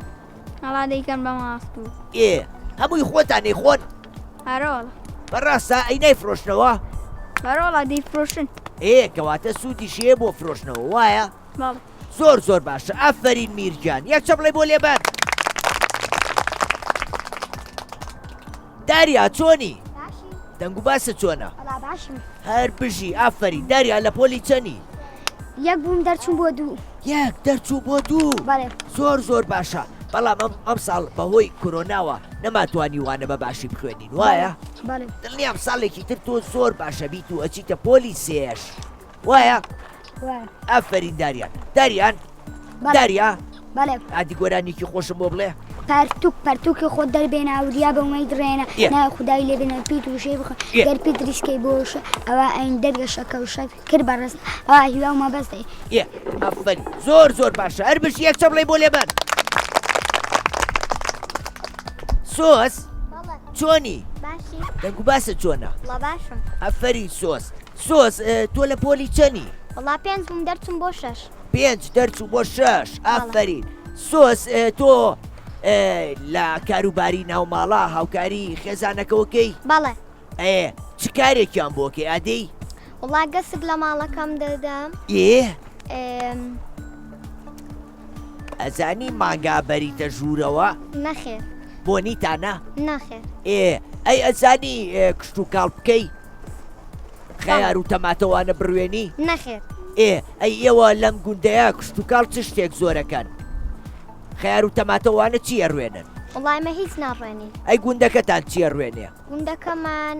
[SPEAKER 3] وەڵا دەیکەن بە ماست و.
[SPEAKER 1] ئێ هەمووی خۆتان ئەیخۆن؟
[SPEAKER 3] ئەرە وەڵا.
[SPEAKER 1] بەڕاستە؟ ئەی نایفرۆشنەوە؟
[SPEAKER 3] بەرە وەڵا دەیفرۆشن.
[SPEAKER 1] ئێ کەواتە سوودیشی هەیە بۆ فرۆشتنەوە وایە؟
[SPEAKER 3] بەڵێ.
[SPEAKER 1] زۆر زۆر باشە ئافەرین میر گیان یەک چەپڵەی بۆ لێبەن. داریا چۆنی؟
[SPEAKER 4] باشی.
[SPEAKER 1] دەنگ و باست چۆنە؟
[SPEAKER 4] وەڵا باشم.
[SPEAKER 1] هەر بژی ئافەرین داریا لە پۆلی چەنی؟
[SPEAKER 4] یەک بووم دەرچووم بۆ دوو.
[SPEAKER 1] یەک دەرچوو بۆ دوو؟
[SPEAKER 4] بەڵێ.
[SPEAKER 1] زۆر زۆر باشە بەڵام ئەم ئەمساڵ بەهۆی کۆرۆناوە نەماتوانی وانە بە باشی بخوێنین وایە؟
[SPEAKER 4] بەڵێ.
[SPEAKER 1] دڵنیام ساڵێکی تر تۆ زۆر باشە بیت و ئەچیتە پۆلی سێش وایە؟
[SPEAKER 4] وایە.
[SPEAKER 1] ئافەرین داریان داریان
[SPEAKER 4] بەڵێ.
[SPEAKER 1] داریا
[SPEAKER 4] بەڵێ.
[SPEAKER 1] ئادی گۆرانیەکی خۆشم بۆ بڵێ.
[SPEAKER 4] پەرتوک پەرتوکی خۆت دەربێنە وریا بە مەی دڕێنە
[SPEAKER 1] ئێ.
[SPEAKER 4] ناوی خودای لێ بێنە پیت وشەی بخوێن
[SPEAKER 1] ئێ.
[SPEAKER 4] گەر پیت ریسکەی بۆ وشە ئەوا ئەین دەرگەشە کە وشە کرد بە ڕست ئەوا هیوا و مەبەست ئەی.
[SPEAKER 1] ئێ ئافەرین زۆر زۆر باشە هەر بژی یەک چەپڵەی بۆ لێبەن. سۆز
[SPEAKER 4] بەڵێ.
[SPEAKER 1] چۆنی؟
[SPEAKER 4] باشی.
[SPEAKER 1] دەنگ و باست چۆنە؟
[SPEAKER 4] وەڵا باشم.
[SPEAKER 1] ئافەرین سۆز. سۆز تۆ لە پۆلی چەنی؟
[SPEAKER 4] وەڵا پێنج بووم دەرچووم بۆ شەش.
[SPEAKER 1] پێنج دەرچوو بۆ شەش ئافەرین. سۆز تۆ لە کاروباری ناوماڵا هاوکاری خێزانەکەوەکەی؟
[SPEAKER 4] بەڵێ.
[SPEAKER 1] ئێ چ کارێکیان بۆکەی ئادەی؟
[SPEAKER 4] وەڵا گەسک لە ماڵەکەم دەدەم.
[SPEAKER 1] ئێ ئەزانی مانگا بەریتە ژوورەوە؟
[SPEAKER 4] نەخێر.
[SPEAKER 1] بۆنیتانە؟
[SPEAKER 4] نەخێر.
[SPEAKER 1] ئێ ئەی ئەزانی کشتوکاڵ بکەی؟ خەیار و تەماتەوانە بڕوێنی؟
[SPEAKER 4] نەخێر.
[SPEAKER 1] ئێ ئەی ئێوە لەم گوندەیە کشتوکاڵ چ شتێک زۆرەکەن؟ خەیار و تەماتەوانە چی ئەڕوێنن؟
[SPEAKER 4] وەڵا ئێمە هیچ ناڕوێنین.
[SPEAKER 1] ئەی گوندەکەتان چی ئەڕوێنێ؟
[SPEAKER 4] گوندەکەمان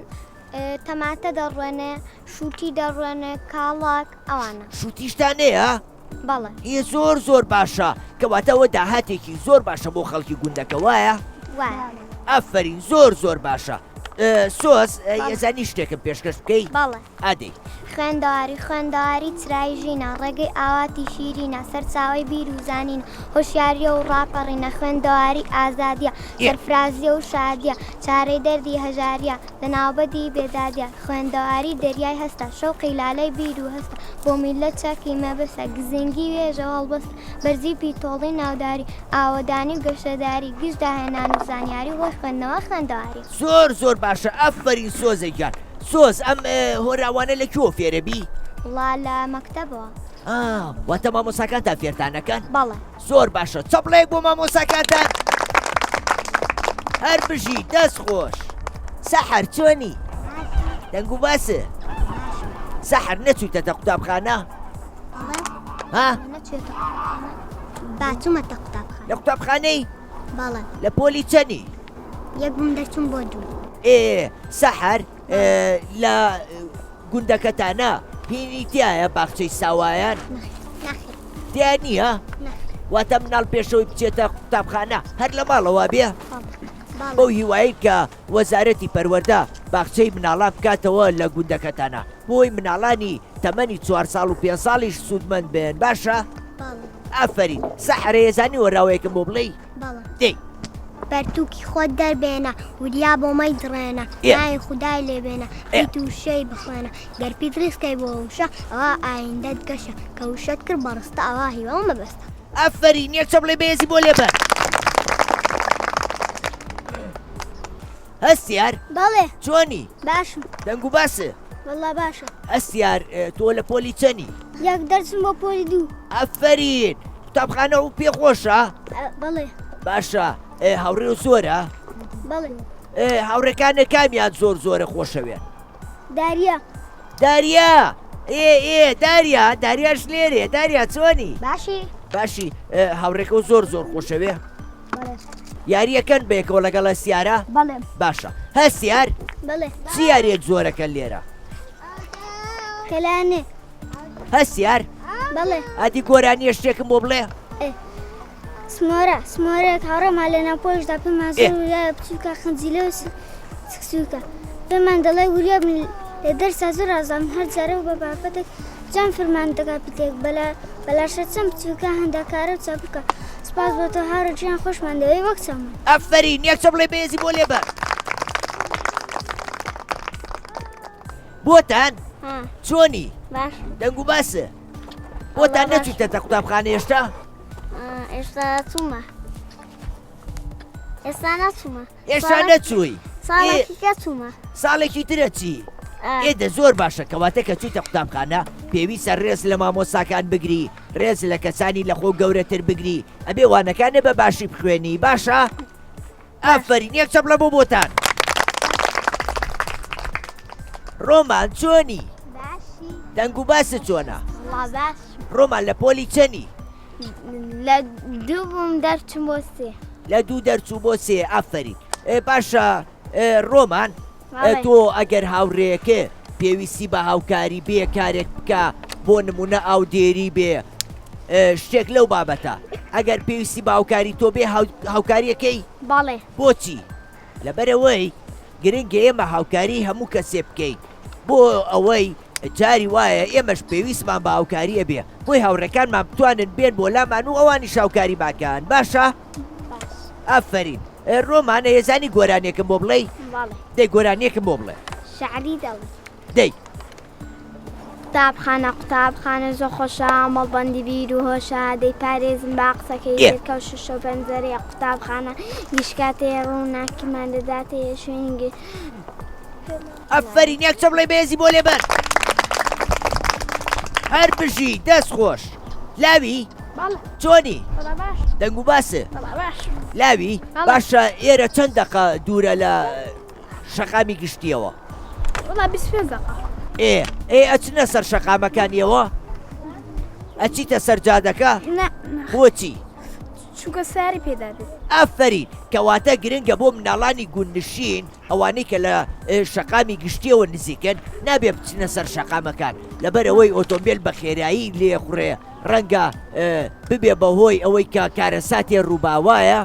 [SPEAKER 4] تەماتە دەڕوێنێ، شووتی دەڕوێنێ، کاڵاک، ئەوانە.
[SPEAKER 1] شووتیشتان هەیە؟
[SPEAKER 4] بەڵێ.
[SPEAKER 1] ئێ زۆر زۆر باشە کەواتە ئەوە داهاتێکی زۆر باشە بۆ خەڵکی گوندەکە وایە؟
[SPEAKER 4] وایە.
[SPEAKER 1] ئافەرین زۆر زۆر باشە. سۆز ئەزانی شتێکم پێشکەش بکەی؟
[SPEAKER 4] بەڵێ.
[SPEAKER 1] ئادەی.
[SPEAKER 4] خوێندەواری خوێندەواری چرای ژینە، ڕێگەی ئاواتی شیرینە، سەرچاوەی بیر و زانینە، هۆشیارییە و ڕاپەڕینە، خوێندەواری ئازادییە، سەرفرازییە و شادییە، چارەی دەردی هەژارییە، لەناوبەدی بێدادییە، خوێندەواری دەریای هەستە، شەوقی لالەی بیر و هەستە، بۆ میللەت چەکی مەبەستە، گزنگی وێژە و هەڵبەستە، بەرزی پیتۆڵی ناوداری، ئاوەدانی و گەشەداری، گشت داهێنان و زانیاری، هۆی خوێندنەوە خوێندەواری.
[SPEAKER 1] زۆر زۆر باشە ئافەرین سۆزە گیان. سۆز ئەم هۆنراوانە لە کوێوە فێرەبی؟
[SPEAKER 4] وەڵا لە مەکتەبەوە.
[SPEAKER 1] ئا واتە مامۆساکانتان فێرتان ئەکەن؟
[SPEAKER 4] بەڵێ.
[SPEAKER 1] زۆر باشە چەپڵەیەک بۆ مامۆساکانتان. هەر بژی دەست خۆش. سەحەر چۆنی؟ دەنگ و باسە؟ سەحەر نەچوویتەتە قوتابخانە؟ ها؟
[SPEAKER 4] با چوومەتە قوتابخانە.
[SPEAKER 1] لە قوتابخانەی؟
[SPEAKER 4] بەڵێ.
[SPEAKER 1] لە پۆلی چەنی؟
[SPEAKER 4] یەک بووم دەرچووم بۆ دوو.
[SPEAKER 1] ئێ سەحەر لە گوندەکەتانە هینی تایە باخچەی ساوایان؟ تیا نییە؟ واتە مناڵ پێشەوەی بچێتە قوتابخانە هەر لە ماڵەوە بێ؟ بەو هیوایەی کە وەزارەتی پەروەردە باخچەی مناڵان بکاتەوە لە گوندەکەتانە بۆی مناڵانی تەمەنی چوار ساڵ و پێنج ساڵیش سوودمەند بن باشە؟ ئافەرین سەحەرە یەزانی وەراوەیەکم بۆ بڵێی؟ دەی.
[SPEAKER 4] پەرتووکی خۆت دەربێنە، وریا بۆ مەیدڕێنە، ناوی خودای لێ بێنە، پیت و وشەی بخوێنە، گەر پیت ڕیز کەی بۆ وشە، ئەوا ئایندەت گەشە، کە وشەت کرد بە ڕستە، ئەوا هیوا و مەبەستە.
[SPEAKER 1] ئافەرین یەک چەپڵەی بەهێزی بۆ لێبەن. هەستیار؟
[SPEAKER 3] بەڵێ.
[SPEAKER 1] چۆنی؟
[SPEAKER 3] باشم.
[SPEAKER 1] دەنگ و باسە؟
[SPEAKER 3] وەڵا باشە.
[SPEAKER 1] هەستیار تۆ لە پۆلی چەنی؟
[SPEAKER 3] یەک دەرچم بۆ پۆلی دوو.
[SPEAKER 1] ئافەرین. قوتابخانە و پێ خۆشە؟
[SPEAKER 3] بەڵێ.
[SPEAKER 1] باشە هاوڕێ و زۆرە؟
[SPEAKER 3] بەڵێ.
[SPEAKER 1] هاوڕێکانە کامیان زۆر زۆرە خۆشەوێن؟
[SPEAKER 3] داریا.
[SPEAKER 1] داریا ئێ ئێ داریا داریاش لێرێ داریا چۆنی؟
[SPEAKER 4] باشی.
[SPEAKER 1] باشی هاوڕێکە و زۆر زۆر خۆشەوێ؟ یاریەکەن بەیەکەوە لەگەڵ هەستیارە؟
[SPEAKER 3] بەڵێ.
[SPEAKER 1] باشە هەستیار؟
[SPEAKER 3] بەڵێ.
[SPEAKER 1] چی یاریەک زۆرەکەن لێرە؟
[SPEAKER 3] کەلانێ.
[SPEAKER 1] هەستیار؟
[SPEAKER 3] بەڵێ.
[SPEAKER 1] ئەدی گۆرانیە شتێکم بۆ بڵێ؟
[SPEAKER 3] سمۆرە سمۆرەک هاوڕێمان لە ناو پۆلیشدا پێمان زۆر وریایە بچووکە خنجیلە و سکسوکە پێمان دەڵێ وریا بن لە دەرسا زۆر ئازام هەر جارە و بە بابەتێک جان فرمان دەکا پیتێک بەلا بەلاشە چەند بچووکە هەندەکارە و چاپوکە سپاس بۆ تۆ هاوڕێ گیان خۆشمان دەوێی وەک چاومان.
[SPEAKER 1] ئەفەرین یەک چەپڵەی بەهێزی بۆ لێبە. بۆتان چۆنی؟
[SPEAKER 3] باش.
[SPEAKER 1] دەنگ و باسە؟ بۆتان نەچوویتەتە قوتابخانە هێشتا؟
[SPEAKER 3] ئێستا چوومە. ئێستا نەچوومە.
[SPEAKER 1] ئێستا نەچووی؟
[SPEAKER 3] ساڵێکی کە چوومە.
[SPEAKER 1] ساڵێکی ترە چی؟ ئێدە زۆر باشە کەواتە کە چوویتە قوتابخانە پێویستە ڕێز لە مامۆساکان بگری ڕێز لە کەسانی لە خۆ گەورەتر بگری ئەبێ وانەکانە بە باشی بخوێنی باشە؟ ئافەرین یەک چەپڵە بۆ بۆتان. ڕۆمان چۆنی؟ دەنگ و باست چۆنە؟ ڕۆمان لە پۆلی چەنی؟
[SPEAKER 3] لە دوو بووم دەرچوم بۆ سێ.
[SPEAKER 1] لە دوو دەرچوو بۆ سێ ئافەرین باشە ڕۆمان تۆ ئەگەر هاوڕێیەکێ پێویستی بە هاوکاری بێ کارێک بکە بۆ نمونە ئاودێری بێ شتێک لەو بابەتە ئەگەر پێویستی بە هاوکاری تۆ بێ هاوکاریەکەی
[SPEAKER 3] بەڵێ
[SPEAKER 1] بۆچی لەبەرئەوەی گرنگە ئێمە هاوکاری هەموو کەسێ بکەین بۆ ئەوەی جاری وایە ئێمەش پێویستمان بە هاوکاری ئەبێ بۆی هاوڕێکانمان بتوانن بێن بۆ لامان و ئەوانیش هاوکاریمان کەن باشە؟ ئافەرین ڕۆمانە یەزانی گۆرانیەکم بۆ بڵێی؟ دەی گۆرانیەکم بۆ بڵێ.
[SPEAKER 3] شعری دەڵێم.
[SPEAKER 1] دەی.
[SPEAKER 3] قوتابخانە قوتابخانە زۆر خۆشە مەڵبەندی بیر و هۆشە دەیپارێزم با قسەکەی دەرکە و شوشە و پەنجەرەیە قوتابخانە گیشکاتێ ڕووناکیمان دەداتێ شوێنی
[SPEAKER 1] ئەفەرین یەک چەپڵەی بەهێزی بۆ لێبەن هەر بژی دەست خۆش لاوی چۆنی دەنگ و باسە لاوی باشە ئێرە چەند دەقە دوورە لە شەقامی گشتیەوە ئێ ئێ ئەچنە سەر شەقامەکانیەوە ئەچیتە سەر جادەکە بۆچی
[SPEAKER 3] چونکە ساری پێدا بێت
[SPEAKER 1] ئافرین کەواتە گرنگە بۆ مناڵانی گوندنشین ئەوانەی کە لە شەقامی گشتیەوە نزیکن نابێ بچنە سەر شەقامەکان لەبەرئەوەی ئۆتۆمبێل بە خێرایی لێخوڕێ ڕەنگە ببێ بەهۆی ئەوەی کە کارەساتێ ڕووباوایە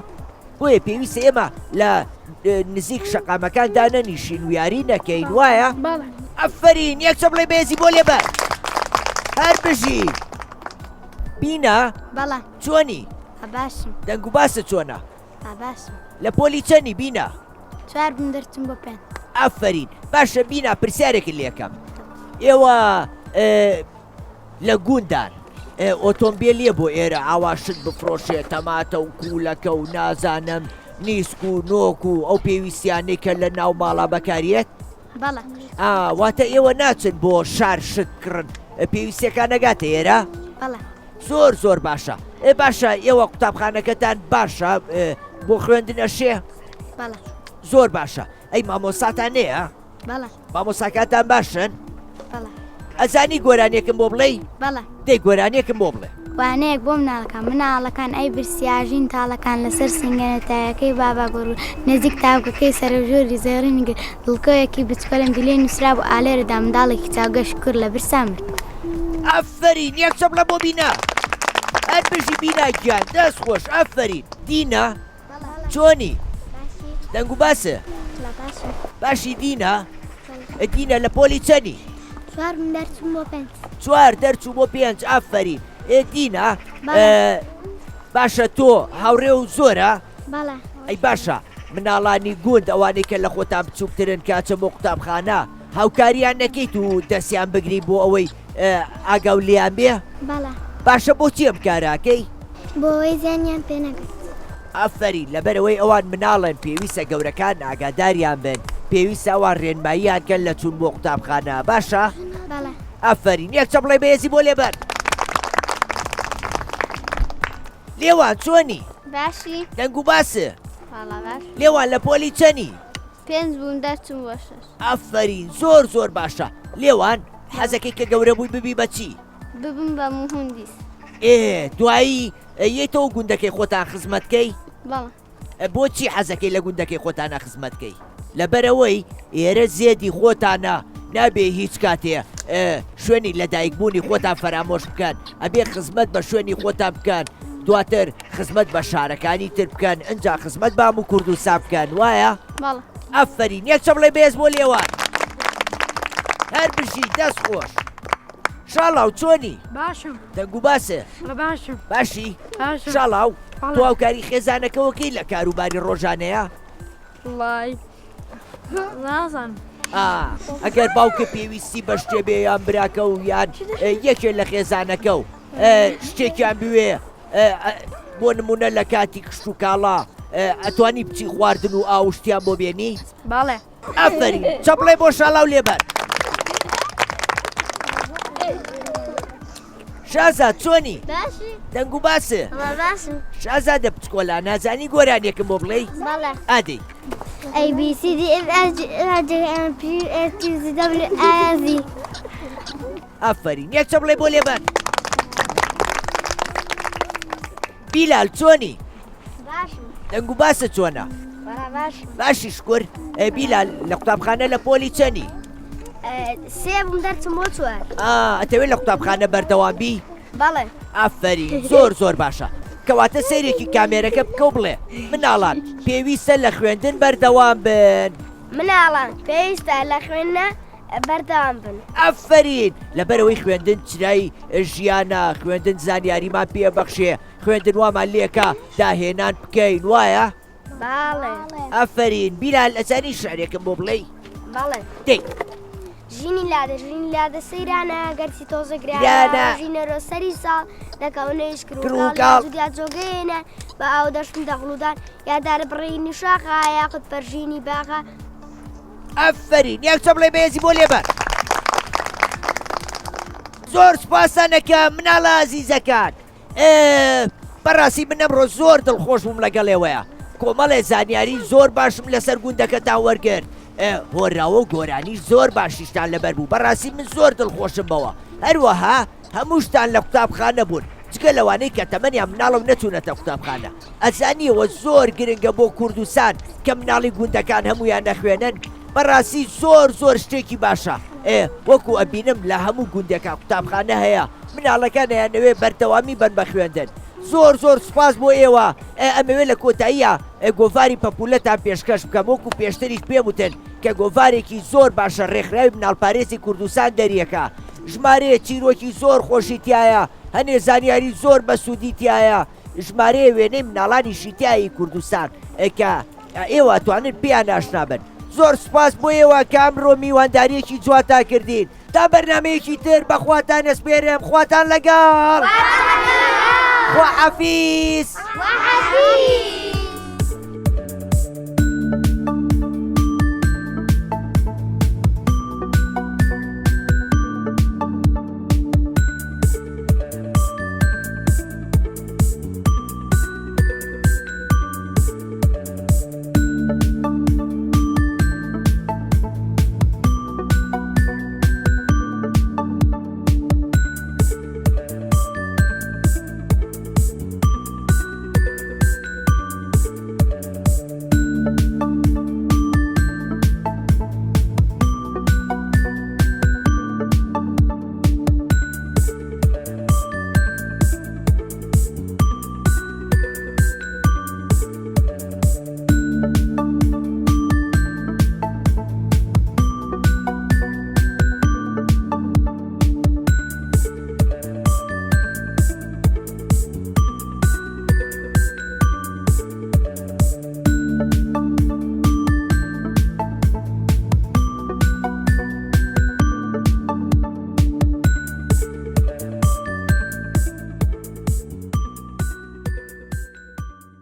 [SPEAKER 1] بۆیە پێویستە ئێمە لە. نزیک شەقامەکان دانەنیشین و یاری نەکەین وایە؟ ئەفەرین یەک چەپڵەی بەهێزی بۆ لێبەر هەر بژی بینا
[SPEAKER 4] بەڵێ
[SPEAKER 1] چۆنی
[SPEAKER 4] باشم
[SPEAKER 1] دەنگ و باسە چۆنە
[SPEAKER 4] باشم
[SPEAKER 1] لە پۆلی چەنی بینا
[SPEAKER 4] چوار بم دەرچم بۆ پێنج
[SPEAKER 1] ئافرین باشە بینا پرسیارێکت لێکەم ئێوە لە گوندان ئۆتۆمبیلیە بۆ ئێرە ئاوا شت بفرۆشێ تەماتە و کوولەکە و نازانم نیسک و نۆک و ئەو پێویستیانەی کە لە ناو ماڵا بەکاریەت
[SPEAKER 4] بەڵێ
[SPEAKER 1] ئا واتە ئێوە ناچن بۆ شار شت کڕن پێویستیەکان نەگاتە ئێرە؟
[SPEAKER 4] بەڵێ
[SPEAKER 1] زۆر زۆر باشە ئێ باشە ئێوە قوتابخانەکەتان باشە بۆ خوێندن ئەشێ؟
[SPEAKER 4] بەڵێ
[SPEAKER 1] زۆر باشە ئەی مامۆساتان نەیە؟
[SPEAKER 4] بەڵێ
[SPEAKER 1] مامۆساکانتان باشن؟
[SPEAKER 4] بەڵێ
[SPEAKER 1] ئەزانی گۆرانیەکم بۆ بڵێی؟
[SPEAKER 4] بەڵێ
[SPEAKER 1] دەی گۆرانیەکم بۆ بڵێ.
[SPEAKER 4] وانەیەک بۆ مناڵەکان مناڵەکان ئەی برسیاژین تاڵەکان لەسەر سینگەنە تایەکەی بابا گۆڕ نزیک تاوکەکەی سەرەوژووری زێڕینی گرت دڵکۆیەکی بچکۆلەم دی لێ نووسرابوو ئالێرەدا منداڵێکی چاوگەش کوڕ لە برسا مرد.
[SPEAKER 1] ئافەرین یەک چەپڵە بۆ بینا هەر بژی بینا گیان دەست خۆش ئافەرین دینا چۆنی دەنگ و باسە باشی دینا دینا لە پۆلی چەنی
[SPEAKER 4] چوار دەرچوم بۆ پێنج
[SPEAKER 1] چوار دەرچوو بۆ پێنج ئافەرین ئێ دینا باشە تۆ هاوڕێ و زۆرە ئەی باشە مناڵانی گوند ئەوانەی کە لە خۆتان بچووکترن کاچە بۆ قوتابخانە هاوکاریان نەکەیت و دەستیان بگری بۆ ئەوەی ئاگاو لێیان بێ؟
[SPEAKER 4] بەڵێ.
[SPEAKER 1] باشە بۆچی ئەم کارە ئەکەی؟
[SPEAKER 4] بۆ ئەوەی زیانیان پێ نەگات.
[SPEAKER 1] ئافەرین لەبەرئەوەی ئەوان مناڵن پێویستە گەورەکان ئاگاداریان بن پێویستە ئەوان رێنماییان کەن لە چوون بۆ قوتابخانە باشە؟
[SPEAKER 4] بەڵێ.
[SPEAKER 1] ئافەرین یەک چەپڵەی بەهێزی بۆ لێبەر. لێوان چۆنی؟
[SPEAKER 4] باشی.
[SPEAKER 1] دەنگ و باسێ؟
[SPEAKER 4] وەڵا باش.
[SPEAKER 1] لێوان لە پۆلی چەنی؟
[SPEAKER 4] پێنج بووم دەرچووم بۆ شەش.
[SPEAKER 1] ئافەرین زۆر زۆر باشە لێوان حەزەکەی کە گەورە بووی ببی بە چی؟
[SPEAKER 4] ببم بە موهندیس.
[SPEAKER 1] ئێ دوایی یەیتەوە گوندەکەی خۆتان خزمەت کەی؟
[SPEAKER 4] بەڵێ.
[SPEAKER 1] بۆچی حەزەکەی لە گوندەکەی خۆتانە خزمەت کەی؟ لەبەرئەوەی ئێرە زێدی خۆتانە نابێ هیچ کاتێ شوێنی لەدایکبوونی خۆتان فەرامۆش بکەن ئەبێ خزمەت بە شوێنی خۆتان بکەن دواتر خزمەت بە شارەکانی تر بکەن ئنجا خزمەت بە هەموو کوردستان بکەن وایە؟
[SPEAKER 4] بەڵێ.
[SPEAKER 1] ئەفەرین یەک چەپڵەی بەهێز بۆ لێوان هەر بژی دەست خۆش شاڵاو چۆنی؟
[SPEAKER 5] باشم.
[SPEAKER 1] دەنگ و باسێ؟
[SPEAKER 5] باشم.
[SPEAKER 1] باشی؟
[SPEAKER 5] باشم.
[SPEAKER 1] شاڵاو تۆ هاوکاری خێزانەکەوەکەی لە کاروباری ڕۆژانەیە؟
[SPEAKER 5] وڵای نازانم.
[SPEAKER 1] ئا ئەگەر باوکە پێویستی بە شتێ بێ یان براکە و یان یەکێ لە خێزانەکە و شتێکیان بوێ بۆ نمونە لە کاتی کشت و کاڵا ئەتوانی بچی خواردن و ئاوشتیان بۆ بێنی؟
[SPEAKER 5] بەڵێ.
[SPEAKER 1] ئافەرین چەپڵێ بۆ شاڵاو لێبەر. شازاد چۆنی؟
[SPEAKER 4] باشی.
[SPEAKER 1] دەنگ و باسێ؟
[SPEAKER 4] باشم.
[SPEAKER 1] شازادە بچکۆلا نازانی گۆرانیەکم بۆ بڵێی؟
[SPEAKER 4] بەڵێ.
[SPEAKER 1] ئادەی.
[SPEAKER 4] A B C D F G H I M P S T Z W I Z.
[SPEAKER 1] ئافەرین یەک چەپڵەی بۆ لێبەن. بیلال چۆنی؟
[SPEAKER 4] باشم.
[SPEAKER 1] دەنگ و باسە چۆنە؟
[SPEAKER 4] باشم.
[SPEAKER 1] باشی شکر. بیلال لە قوتابخانە لە پۆلی چەنی؟
[SPEAKER 4] سێ بووم دەرچم بۆ چوار.
[SPEAKER 1] ئەتەوێت لە قوتابخانە بەردەوام بی؟
[SPEAKER 4] بەڵێ.
[SPEAKER 1] ئافەرین زۆر زۆر باشە. کەواتە سەیرێکی کامێرەکە بکە و بڵێ مناڵان پێویستە لە خوێندن بەردەوام بن.
[SPEAKER 4] مناڵان پێویستە لە خوێندنە بەردەوام بن.
[SPEAKER 1] ئافەرین! لەبەرئەوەی خوێندن چرای ژیانە، خوێندن زانیاریمان پێ بەخشێ، خوێندن وامان لێکا داهێنان بکەین، وایە؟
[SPEAKER 4] بەڵێ.
[SPEAKER 1] ئافەرین! بیلال ئەزانی شعرێکم بۆ بڵێی؟
[SPEAKER 4] بەڵێ.
[SPEAKER 1] دەی.
[SPEAKER 4] ژینی لادە ژینی لادە سەیرانە گەرچی تۆزە گرانە ژینەرۆ سەری ساڵ دەکەونە ئیش کڕ و کاڵ یا جۆگەیەنە بە ئاو دەشتن دەغڵودان یا دارە بڕینی شاخە یاخود پەرژینی باغە
[SPEAKER 1] ئەفەرین یەک چەپڵەی بەهێزی بۆ لێبەر زۆر سوپاستان ئەکەم مناڵە ئازیزەکان بەڕاستی من ئەمڕۆ زۆر دڵخۆش بووم لەگەڵ ئێوەیە کۆمەڵێ زانیاری زۆر باشم لەسەر گوندەکەتان وەرگرت هۆراوە و گۆرانی زۆر باشیشتان لەبەر بوو بەڕاستی من زۆر دڵخۆشم بەوە هەروەها هەمووشتان لە قوتابخانە بوون جگە لەوانەی کە تەمەنیان مناڵە و نەچوونەتە قوتابخانە. ئەزانیەوە زۆر گرنگە بۆ کوردستان کە مناڵی گوندەکان هەموویان نەخوێنن؟ بەڕاستی زۆر زۆر شتێکی باشە. ئێ وەکو ئەبینم لە هەموو گوندێکا قوتابخانە هەیە مناڵەکان ئەیانەوێ بەردەوامی بەن بە خوێندن. زۆر زۆر سوپاس بۆ ئێوە. ئەمەوێ لە کۆتاییا گۆڤاری پەپولەتان پێشکەش بکەم وەکو پێشتریش پێم وتن کە گۆڤارێکی زۆر باشە ڕێکخراوی مناڵپارێزی کوردستان دەریەکا ژمارەیە چیرۆکی زۆر خۆشی تایە هەنێ زانیاری زۆر بەسوودی تایە ژمارەیە وێنەی مناڵانیشی تایە کوردستان کە ئێوە ئەتوانن پێیان ئاشنا بن. زۆر سوپاس بۆ ئێوە کە ئەمرۆ میوانداریەکی جوانتان کردین. تا بەرنامەیەکی تر بە خواتان ئەسپێرم خواتان لەگەڵ. خواحافیز.
[SPEAKER 4] خواحافیز.